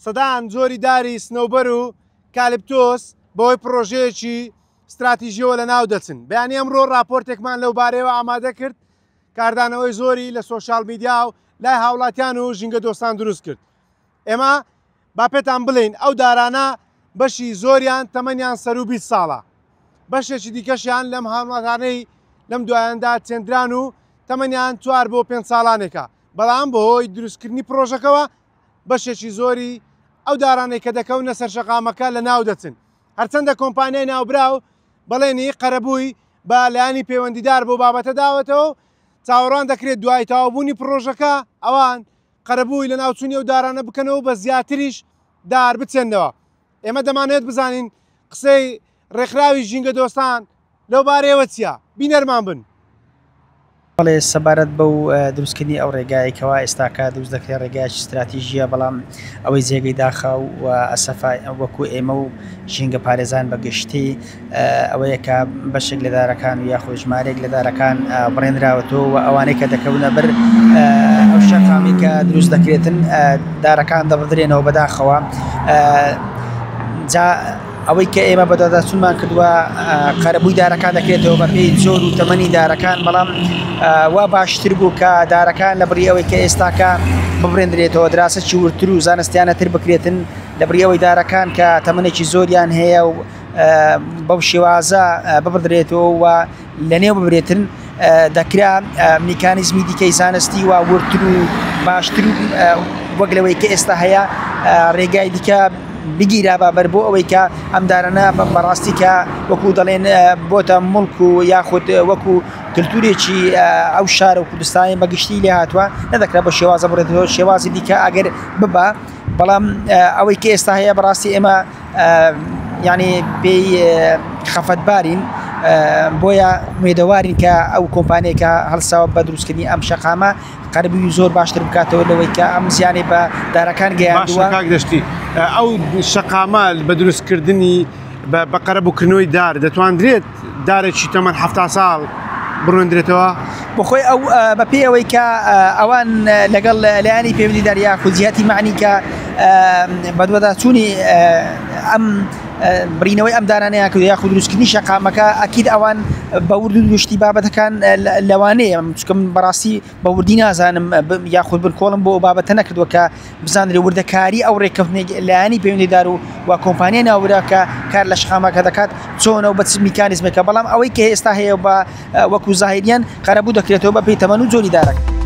سەدان جۆری داری سنەوبەر و کالیپتۆس بەهۆی پڕۆژەیەکی ستراتیژیەوە لەناو دەچن. بەیانی ئەمڕۆ ڕاپۆرتێکمان لەوبارەیەوە ئامادە کرد، کاردانەوەی زۆری لە سۆشیال میدیا و لای هاوڵاتیان و ژینگەدۆستان دروست کرد. ئێمە با پێتان بڵێین ئەو دارانە بەشی زۆریان تەمەنیان سەروو 20 ساڵە، بەشێکی دیکەشیان لەم هاوڵاتانەی لەم دوایاندا چێندران و تەمەنیان چوار بۆ پێنج ساڵانێکە، بەڵام بەهۆی دروستکردنی پڕۆژەکەوە بەشێکی زۆری ئەو دارانەی کە دەکەونە سەر شەقامەکە لەناو دەچن. هەرچەندە کۆمپانیای ناوبراو بەڵێنی قەرەبووی بە لایەنی پەیوەندیدار بۆ بابەتە داوەتەوە و چاوەڕوان دەکرێت دوای تەواوبوونی پڕۆژەکە ئەوان قەرەبووی لەناوچوونی ئەو دارانە بکەنەوە و بە زیاتریش دار بچێننەوە. ئێمە دەمانەوێت بزانین قسەی ڕێکخراوی ژینگەدۆستان لەو بارەیەوە چییە؟ بینەرمان بن. بەڵێ سەبارەت بەو دروستکردنی ئەو ڕێگایەی کەوا ئێستاکە دروست دەکرێت ڕێگایەکی ستراتیژیە بەڵام ئەوەی جێگەی داخە و ئەسەفە وەکو ئێمە و ژینگە پارێزان بە گشتی ئەوەیە کە بەشێک لە دارەکان و یاخود ژمارەیەک لە دارەکان بڕێنراوەتەوە و ئەوانەی کە دەکەونە بەر ئەو شەقامی کە دروست دەکرێتن دارەکان دەبڕدرێنەوە بەداخەوە جا ئەوەی کە ئێمە بەدواداچوونمان کردووە قەرەبووی دارەکان دەکرێتەوە بەپێی جۆر و تەمەنی دارەکان بەڵام وا باشتر بوو کە دارەکان لە بڕی ئەوەی کە ئێستاکە ببرێندرێتەوە دراسەکی وردتر و زانستیانەتر بکرێتن لە بڕی ئەوەی دارەکان کە تەمەنێکی زۆریان هەیە و بەو شێوازە ببڕدرێتەوە و لەنێو ببرێتن دەکرا میکانیزمی دیکەی زانستی و وردتر و باشتر و وەک لەوەی کە ئێستا هەیە ڕێگای دیکە بگیرابا بەر بۆ ئەوەی کە ئەم دارانە بەڕاستی کە وەکو دەڵێن بۆتە مڵک و یاخود وەکو کللتورێکی ئەو شارە و کوردستانی بەگشتی لێ هاتووە نەدەکرا بە شێوازە بڕێتەوە شێوازی دیکە ئەگەر ببا بەڵام ئەوەی کە ئێستا هەیە بەڕاستی ئێمە یانی پێی خەفەتبارین بۆیە مێدەوارین کە ئەو کۆمپانیای کە هەڵساوە بە دروستکردنی ئەم شەقامە قەربی زۆر باشتر بکاتەوە لەوەی کە ئەم زیانی بە دارەکان گەیاندووە. باشە کاک دەشتی ئەو شەقامە بە دروستکردنی بە قەرەبووکردنەوەی دار دەتواندرێت دارێکی تەمەن 70 ساڵ بڕوێندرێتەوە؟ بەخۆی ئەو بەپێی ئەوەی کە ئەوان لەگەڵ لایەنی پەیوەندیدار یاخود جیهتی معنی کە بەدواداچوونی ئەم بڕینەوەی ئەم دارانەیان کرد یاخود دروستکردنی شەقامەکە ئەکید ئەوان بە ورد و درشتی بابەتەکان لەوانەیە چکم بەڕاستی بە وردی نازانم یاخود بنکۆڵم بۆ ئەو بابەتە نەکردووە کە بزانرێ وردەکاری ئەو ڕێککەوتنەی لایەنی پەیوەندیدار و و کۆمپانیای ناوبرا کە کار لە شەقامەکە دەکات چۆنە و بە چ میکانیزمێکە بەڵام ئەوەی کە ئێستا هەیە بە وەکو زاهیریان قەرەبوو دەکرێتەوە بە پێی تەمەن و جۆری دارەکە.